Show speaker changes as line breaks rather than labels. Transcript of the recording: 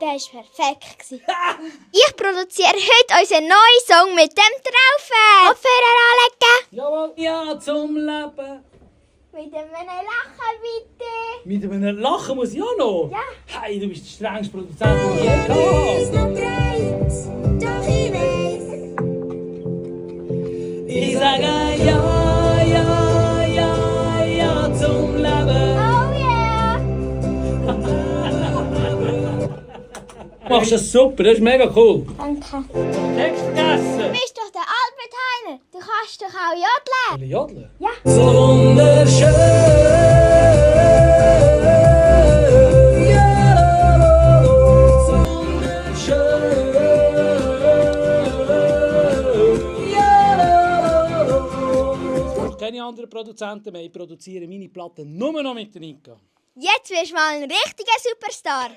Der war perfekt. Ich produziere heute unseren neuen Song mit dem drauf. Kopfhörer anlegen.
Jawohl, ja zum Leben.
Mit einem Lachen bitte.
Mit einem Lachen muss ich auch noch?
Ja.
Hey, du bist der strengste Produzent, den ich je gehabt habe.
Doch ich weiß.
Ich sage ja, ja, ja, ja zum Leben.
Oh yeah.
Du machst das super, das ist mega cool.
Danke.
Text vergessen.
Du bist doch der Albert Heiner. Du kannst doch auch jodeln.
Will ich jodeln?
Ja.
So wunderschön. Ja, so wunderschön. Ja, ich brauche keine anderen Produzenten mehr. Ich produziere meine Platten nur noch mit der Nika.
Jetzt wirst du mal ein richtiger Superstar.